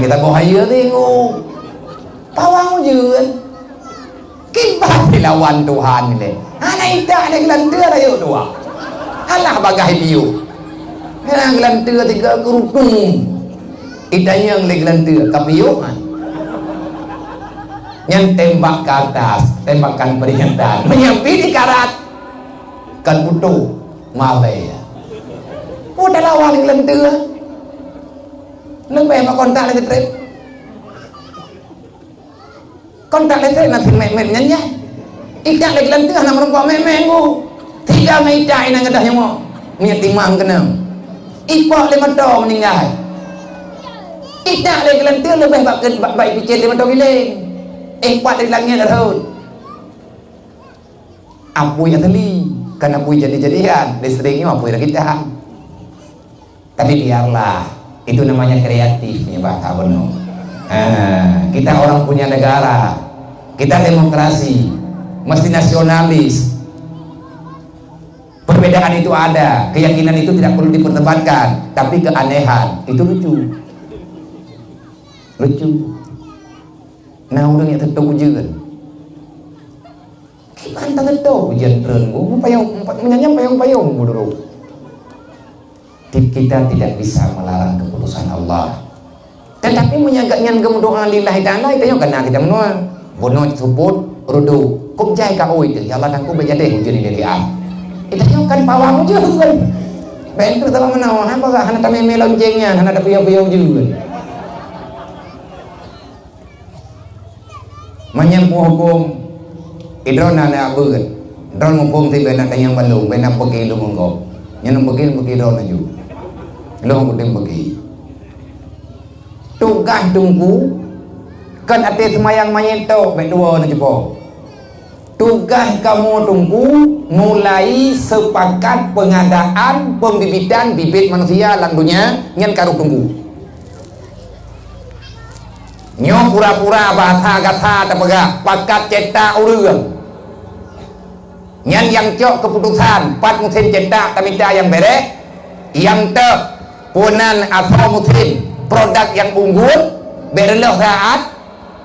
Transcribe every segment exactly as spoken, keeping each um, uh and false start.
Kita boh hayeue tengok. Pawang ujeuen. Kiban dilawan Tuhan ilée. Hana itak lé geulanteue rayeuk dua. Alah bagaih piôh. Hana geulanteue tiga kerutung. Itanyong lé geulanteue, ka piôh kan? Nyan tembak ke atas, tembakan peringatan. Meunyo pi di karat, kan butuh malée. Oh, talawan lé geulanteue. Leubeh bak kontak lé geutrép. Kontak listrik na simet-met nyan nyan. Itak lé geulanteue hana meurumpok met-met nggu. Tiga mita inan geudah nyoe. Minyeuk timang keunong. Ipok lé moto meuninggai. Itak lé geulanteue leubeh bak, bak, bak ipicén lé moto giléng. Eh, pat di langét rhot. Apui asli, kan apui jadi-jadian. Listrik nyoe apui rakitan. Tapi biarlah, itu namanya kreatif, ya, bahasa benar. Ah, kita orang punya negara, kita demokrasi, mesti nasionalis. Perbedaan itu ada, keyakinan itu tidak perlu diperdebatkan, tapi keanehan itu lucu. Lucu. Nah, ureuëng nyang teuntông ujeuen. Kiban tanyoe ujeuen treun, oh, payong, meunyan payong-payong, buduruk. Ti-, kita tidak bisa melarang keputusan Allah. Tetapi meunyo gobnyan geumeudoá lillahi ta'ala, tanyoe kana kita meunoe. Bunoe seupôt, rudu. Kok jai ka oi teuh, ya Allah, tangku bejadeh ujeuen di dia. Itu kan pawang ujeuen. Bèk tu sama meunoe, hana, hana tamé-mé lonceng nyan, hana tapiôh-piôh ujeuen. Meunyan peuhuköm, idroe na, na beuet. Droe muphom sit bèk na tanyong bandum, bèk na peuki lôn meunggop. Nyan peuki, peuki droe laju. Lôn kutem peuki. Tugaih teungku, kon até seumayang manyét tok, bèk tuwoe na cupo. Tugaih kamoe teungku, mulai sepakat pengadaan pembibitan bibit manusia lam dunia, nyan karoh teungku. Nyoe pura-pura bahasa gata tapeugah, pakat cetak ureuëng. Nyan nyang cok keuputusan, pat musém cetak tamita nyang bèrèh, nyang tek peunan asoe musém produk nyang unggul, bèk reuloh saát,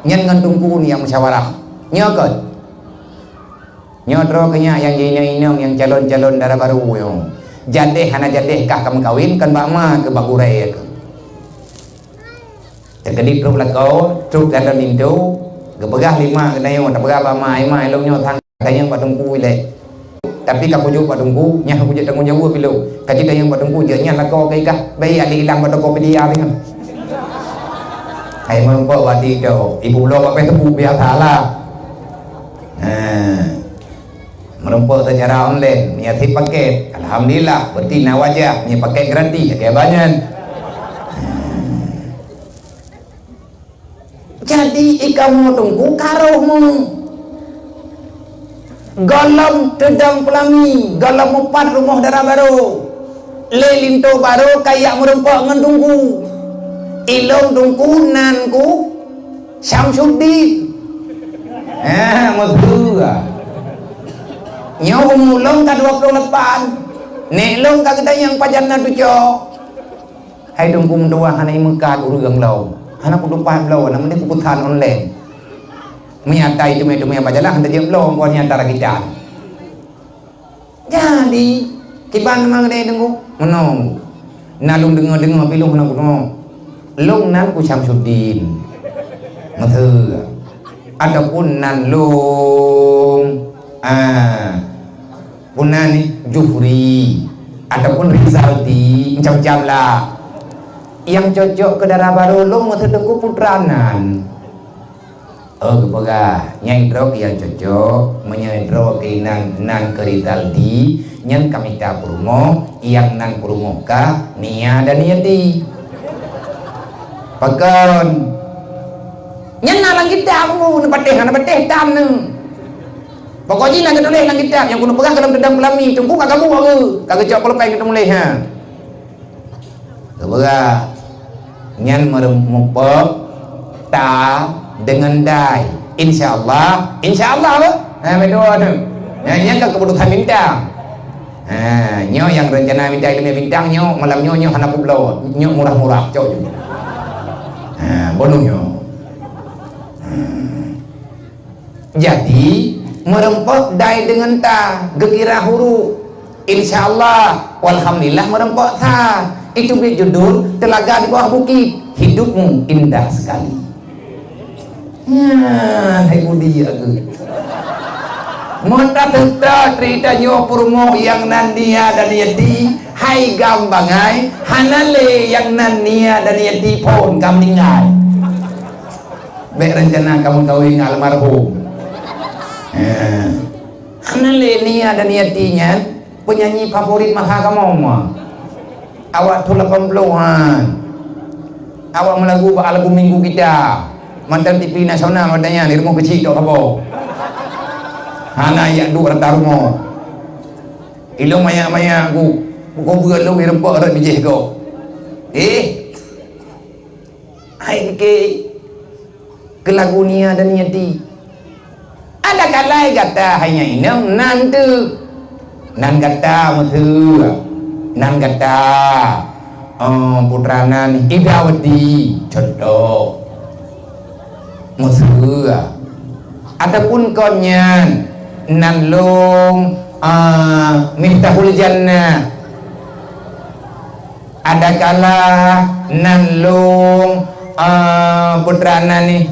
nyan ngon teungku nyang musyawarah. Nyoe kon. Nyoe droe keuh nyan nyang jiinong-inong nyang calon-calon dara barô nyoe. Jadeh hana jadeh kah ka meukawen, kon bak ma keuh bak gurèe keuh. Teukeudi trok lakoe, trok gadon linto, geupeugah lé ma geutanyoe, tapeugah bak ma, "Ai ma, ilôn nyoe sang tanyong bak teungku ilèe." Tapi ka kujok bak teungku, nyan kujok tanggong jaweueb ilôn. Ka jitanyong bak teungku, jeuet nyan lakoe keu ikah, bèk até ilang bak toko pedia teuh nyan. Hai meurumpok bak tito, ibu bloe bak Facebook biasalah. Ha. Meurumpok secara online, meunyo sit paket, alhamdulillah, berarti na wajah, meunyo paket gratis, oke banyan. Jadi, i kamoe teungku karoh mu. Gohlom teudong peulami, gohlom mupat rumoh dara barô. Lé linto barô kajak meurumpok ngon teungku. Ilôn teungku nan ku Syamsuddin. Eh, meuheu. Nyoe umu lôn ka dua puluh lapan. Nèk lôn ka geutanyong pajan na tuco. Hai teungku meutuah hana imeukat ureuëng lom. Hana kutupat lom, hana meudeh kupesan online. Meunyo ata itu meutuah bajalah hana jeuet lom, kon nyang antara kita. Jadi, kiban memang keuneuk deungoe? Meunoe. Na lôn deungoe-deungoe pih lôn hana kudeungoe. Lôn nan ku Syamsuddin. Meuteue. Ataupun nan lôn, ah, puna ni, Jufri. Ataupun Rizaldi. Macam-macam lah. Nyang cocok keu dara barô lôn meuteue Teungku Putra nan. Oh, geupeugah, nyang droe nyang cocok, meunyoe droe keunan nan keu Rizaldi, nyan ka mita peurumoh, nyang nan peurumoh ka Nia dan Yati. Pakon? Nyan na lam kitab, neupatéh, hana patéh tam neu. Pokok jih na geutuléh lam kitab, nyang keuneuk peugah keu lôn teudong peulami, teungku ka gabuek geu, ka geucok pulpen geuteumuléh, ha. Geupeugah nyan meureumpok ta deungon dai. Insya Allah, insya Allah apa? Ha, betul tu. Nyan, nyan kan keputusan bintang. Ha, nyoe nyang rencana bintang ilmu bintang nyoe malam nyoe, nyoe hana kubloe, nyoe murah-murah cok. Ha, Boh nyoe. Hmm. Jadi, meureumpok dai deungon ta, geukira huruf. Insya Allah, walhamdulillah meureumpok tha. Itu bit judul Telaga di Bawah Bukit. Hidupmu indah sekali. Nyan, hai budi aku. Meutateuta cerita nyoe peurumoh nyang nan Nia dan Yeti, hai gam bangai, hana lé nyang nan Nia dan Yeti phon ka meuninggai. Bèk rencana kamoe kawin ngon almarhum. Ha. Hana lé Nia dan Yeti nyan penyanyi favorit masa kamoe ma. Awak thôn lapan ploh han. Awak meulagu bak lagu Minggu Kita. Mantong T V nasional watèe nyan di rumoh keuchik tok saboh. Hana jak duek rata rumoh. Ilôn manyak-manyak ku, ku beuet lôn ireumpok rot bijéh gob. Eh, hai pike keu lagu Nia dan Yeti. Ada kalai gata hanya inong nan teuh. Nan gata meuseue. Nan gata, oh, putra nan Idawati, contoh. Meuseue. Ataupun kon nyan nan lôn, ah, Miftahul Jannah. Adakala nan lôn, eh, putra nan ni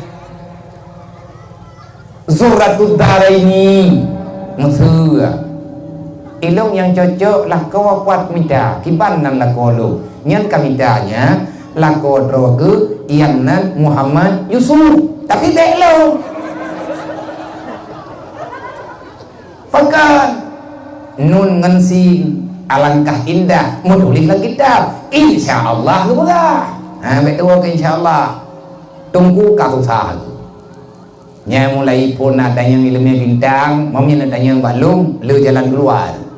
Zurratud Daraini, meuseue. Ilôn nyang cocok lakoe pat mita, kiban nan lakoe lôn. Nyan ka mita nyan lakoe droe keuh nyang nan Muhammad Yusuf. Tapi bèk lôn. Pakon? Nun ngon sin, alangkah indah, meutuléh lam kitab. Insya Allah geupeugah. Ha, bèk tuwoe keu insya Allah. Teungku ka susah. Nyan mulai phon na tanyong ileumèe bintang, meunyoe na tanyong bak lôn, le jalan keuluwa.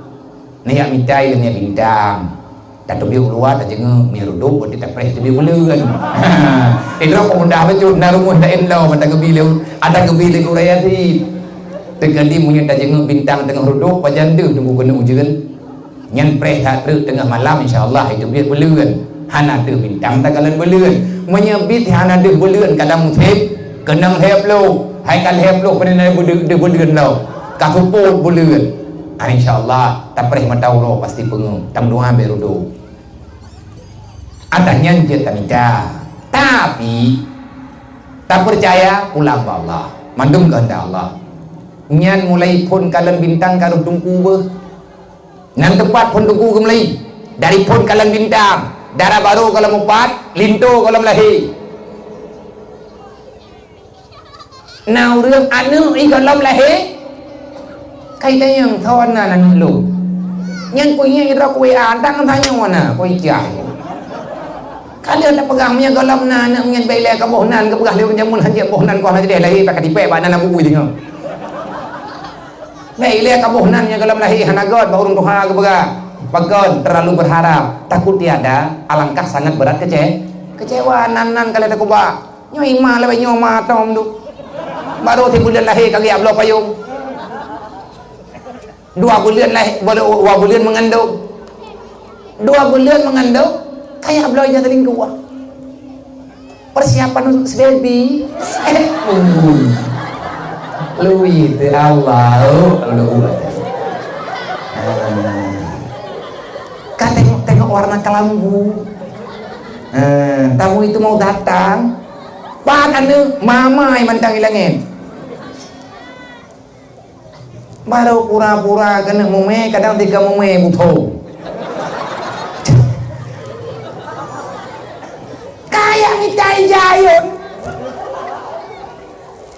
Neujak mita ileumèe bintang. Tateubiet u luwa, tajeungeuk mie reudôk, watèe tapreh teubiet buleuen. Idroe peumudah bacut, na rumoh laén lom, ata geubi lé, ata geubi lé Gurèe Yasin. Teukeudi meunyoe tajeungeuk bintang teungoh reudôk, pajan deuh teungku keuneuk ujeuen. Nyan preh that treuk teungoh malam, insya Allah, iteubiet buleuen. Hana deuh bintang takalon buleuen. Meunyoe bit hana deuh buleuen, kadang musém, keunong lhèe ploh. Hai ka lhèe ploh, peue na deuh buleuen lom. Ka seupôt buleuen. Ah, insya Allah, tapreh mata uroe pasti peungeuh. Tameudoa bèk reudôk. Ata nyan jeuet tamita. Tapi, tapeucaya pulang bak Allah. Mandum keuheundak Allah. Nyan mulai phon kalon bintang ka rôh teungku beuh. Nan teupat phon teungku geumeulai. Dari phon kalon bintang, dara barô gohlom mupat, linto gohlom lahé. Na ureueng aneuk i gohlom lahé, kai tanyong soe nan aneuk lôn. Nyan kuieng idroe ku W A, dang tanyoe na, kuicah. Ka lheueh tapeugah meunyoe gohlom na aneuk nyan bèk ilèe ka boh nan, geupeugah lé ureueng jameun hanjeuet boh nan, kon hana jideh lahé, ka tipèk bak nan abu deungoe. Bèk ilèe ka boh nan nyan gohlom lahé, hana göt bak ureueng tuha geupeugah. Pakon terlalu berharap, takut tiada, alangkah sangat berat kece-, kecewa nan-nan ka lheueh takubah. Nyoe ima lawét nyoe ma tom duek. Barô sibuleuen lahé ka geujak bloe payong. Dua buleuen lahé, dua buleuen meungandong. Dua buleuen meungandong, ka jak bloe ija selingkuh. Persiapan untuk si baby. Eh, ui. Lui teu Allah, oh, lui. Ah. Ka tengok-tengok warna kelambu. Ah, tamu itu mau datang. Pat aneuk mama nyang mantong ilangét. Barô pura-pura keuneuk mumè, kadang tika mumè butho. Kaya mitai jayun.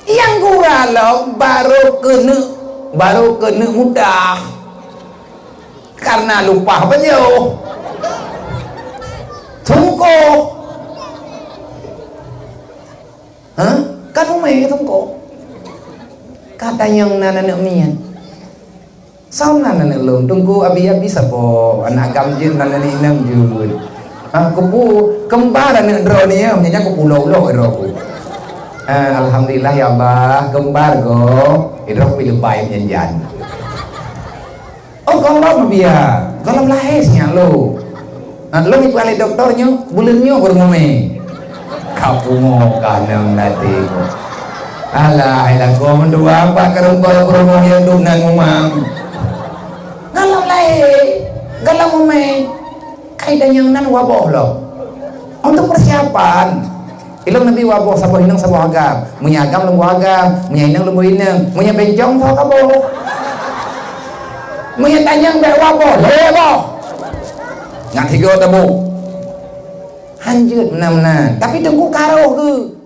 Nyang gura lom barô keuneuk, barô keuneuk mudah. Karena lupah beunyoh. Sungkoh. Ha? Kan umé teungku. Ka tanyong nan aneuk miet. Soe nan aneuk lôn? Teungku, abi-abi saboh, aneuk agam jeuet, nan aneuk inong jeuet. Ha, kupu kembar aneuk droeneuh, nyan kupu lôn-lôn droe ku. Ha, alhamdulillah ya Allah, kembar gob, idroe pih leubeh nyan jan. Oh, gohlom biya. Gohlom lahé sinyak lôn. Ha, lôn ipeualèh dokto nyoe, buleuen nyoe baru ngumé. Aku mau kanang nanti. Alah, alah, kau mendua bak kerumpol-kerumpol yang duduk nang umam. Galam lahé, galam umai. Kai dan nyang nan waboh lom. Untuk persiapan, ilong Nabi waboh saboh inong saboh agam. Meunyo agam lom boh agam, meunyo inong lom boh inong, meunyo bencong saboh kaboh. Meunyo tanyong bèk waboh, lhèe boh. Ngat tiga tabu. Hanjeuet meunan-meunan. Tapi teungku karoh keu.